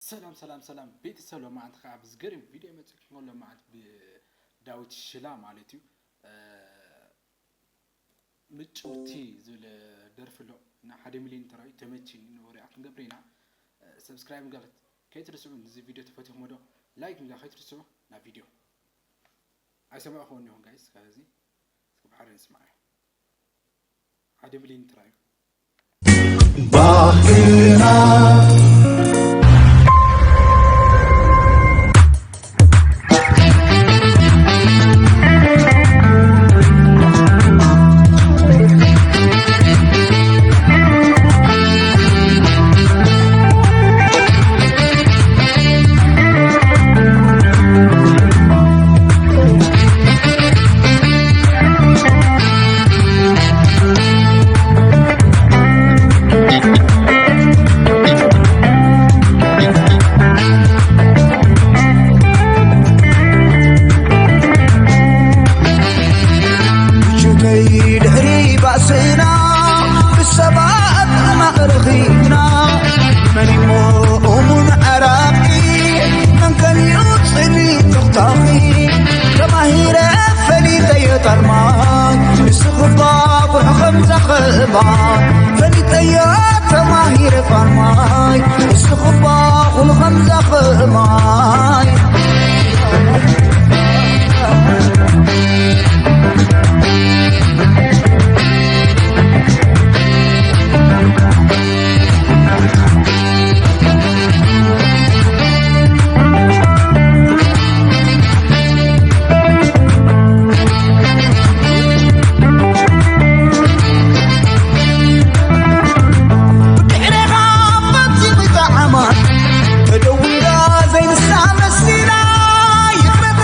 ሰላም ሰላም ሰላም ቤተሰብ፣ ሎማዓንቲ ከዓ ብዝገርም ቪድዮ መፅእኩም። ሎማዓንቲ ብዳዊት ሽላ ማለት እዩ። ምጭውቲ ዝብል ደርፊ ኣሎ እና ሓደ ሚሊዮን ተራዊ ተመችኒ ንወሪኣ ክንገብር ኢና። ሰብስክራይብ ምግባር ከይትርስዑ። እዚ ቪድዮ ተፈቲኹም ዶ ላይክ ምግባር ከይትርስዑ። ናብ ቪድዮ ኣይሰማዕኹም እኒኹም ጋይስ። ስለዚ እስኪ ብሓደ ንስማዕ። ሓደ ሚሊዮን ተራዊ ባህልና።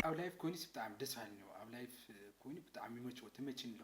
ኣብ ላይፍ ኮይኑስ ብጣዕሚ ደስ ባሃሊ ነው። ኣብ ላይፍ ኮይኑ ብጣዕሚ ይመችዎ፣ ተመችኒ ኣሎ።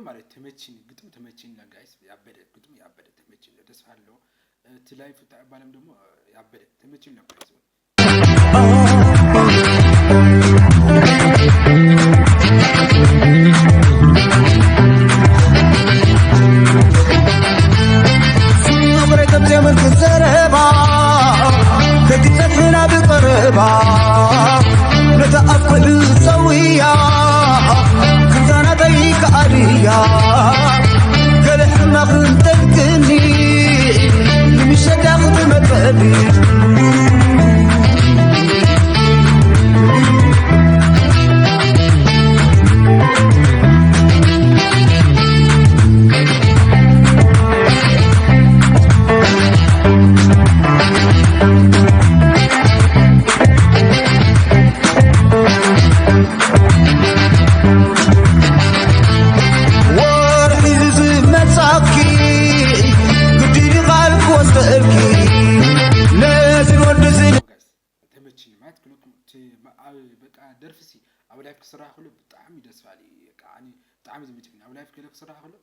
ማለት ተመችኒ፣ ግጥሙ ተመችኒ ጋይስ፣ ያበደ ግጥሙ ያበደ ተመችኒ፣ ደስ ኣሎ። እቲ ላይፍ ተዕባለም ደግሞ ያበደ ተመችኒ ነበር። ተመችኒ ማለት ክልኩም፣ በቃ ደርፍሲ ኣብ ላይፍ ክስራሕ ከሎ ብጣዕሚ ደስ ባሊ። በቃ ኣኒ ብጣዕሚ ዝምችኒ ኣብ ላይፍ ገለ ክስራሕ ከሎ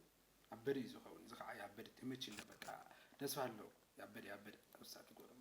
ኣበደ እዩ ዝኸውን። እዚ ከዓ ያበደ ተመችኒ፣ በቃ ደስ ባሎ። ያበደ ያበደ ተወሳኪ ጎረም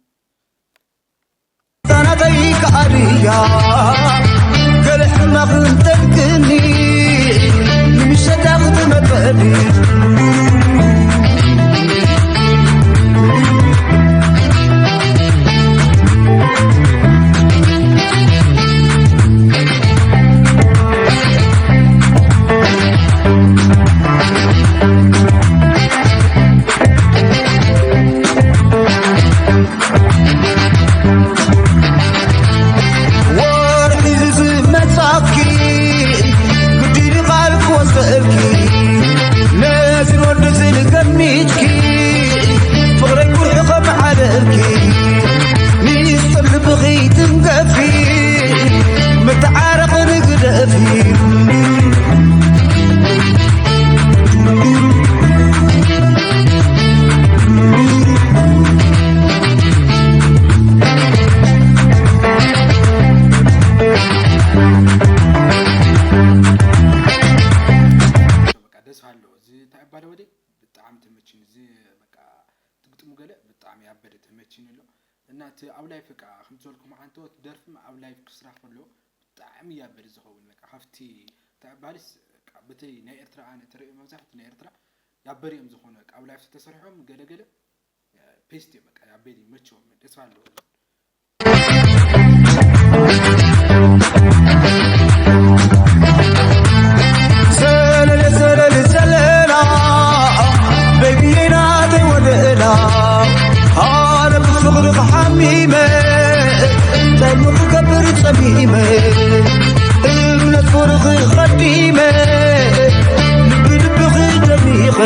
ያበደ ተመችኒ ኣሎ። እና እቲ ኣብ ላይፍ በቃ ከምቲ ዝበልኩም ዓንተወት ደርፊ ኣብ ላይፍ ክስራሕ ከሎ ብጣዕሚ ያበደ ዝኸውን በቃ ካብቲ ተባልስ በቃ በተይ ናይ ኤርትራ ኣነ ተርእዮ መብዛሕቲ ናይ ኤርትራ ያበደ እዮም ዝኾነ በቃ ኣብ ላይፍ ተሰሪሖም ገለገለ ፔስት እዮም በቃ ያበደ ይመችዎም ደስ ኣለዎ። ዘለለ ዘለለ ዘለላ ቤቢዬ ናተይ ወደላ ኣነ ብፍቕሪ ተሓሚመ እንታይ ክገብር ጸሚመ እምነት ፍቕሪ ኸዲመ ልቢ ልብኺ ደሚቐ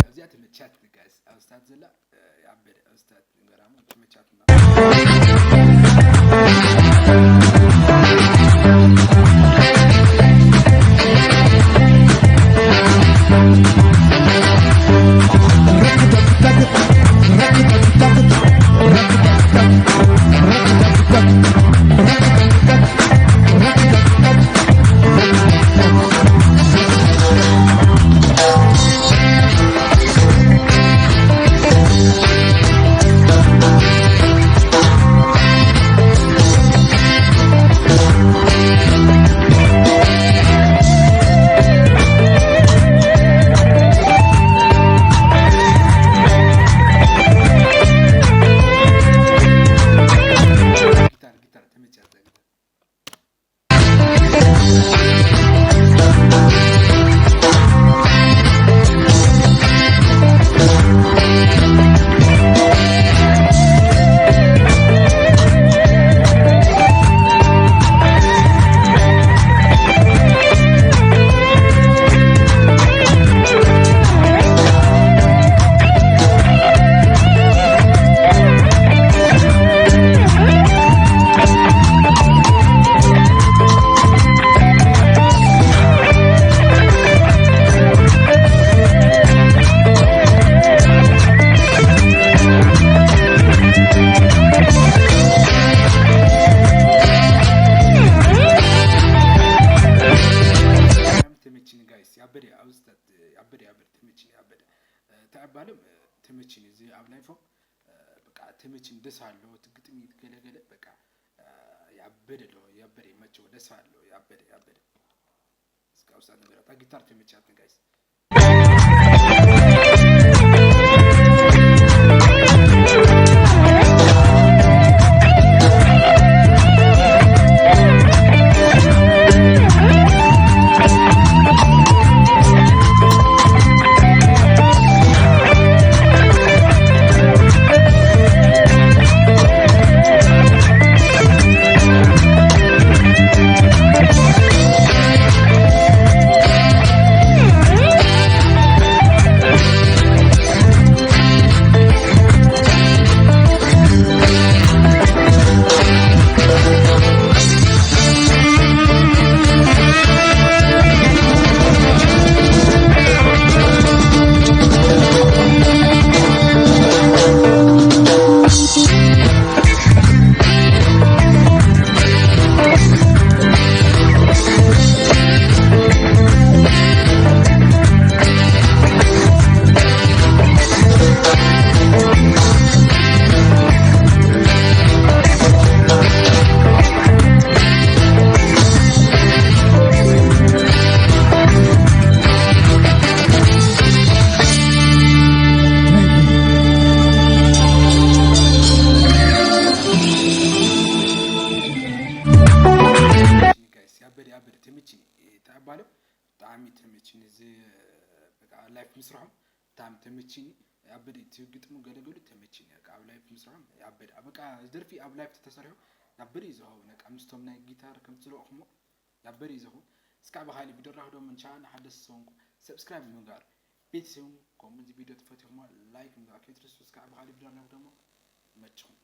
እዚኣ ተመቻትኒ ጋይስ ኣብ ስታት ዘላ ያበደ ኣብ ስታት ንገራሙ ተመቻትና። ተመችኒ ጋይስ ያበደ ኣብ ስታት ያበደ ያበደ ተመችኒ ያበደ ተዕባለም ተመችኒ እዚ ኣብ ላይፎም በቃ ተመችኒ ደስ ኣሎ እቲ ግጥሚ ገለገለ በቃ ያበደ ኣሎ ያበደ ይመቸው ደስ ኣሎ ያበደ ያበደ እስካብ ሳት ነገር እታ ጊታር ተመቻትኒ ጋይስ ያበደ ያበደ ተመችኒ ተባለ ብጣዕሚ ተመችኒ እዚ በቃ ላይፍ ምስርሖም ብጣዕሚ ተመችኒ ያበደ እቲ ግጥሙ ገለገሉ ተመችኒ በቃ ኣብ ላይፍ ምስርሖም ያበደ በቃ ደርፊ ኣብ ላይፍ ተተሰርሑ ያበደ እዩ ዝኸውን በቃ ምስቶም ናይ ጊታር ከም ትለቕኹሞ ያበደ እዩ ዝኸውን እስካብ ብካሊ ቪድዮ ራኽ ደሞ ንቻናል ሓደስ ዝሰንኩ ሰብስክራይብ ምግባር ቤተሰብ ከምኡ እዚ ቪድዮ ተፈቲኹሞ ላይክ ምግባር ከይትርሱ እስካብ ብካሊ ቪድዮ ራኽ ደሞ መችኹም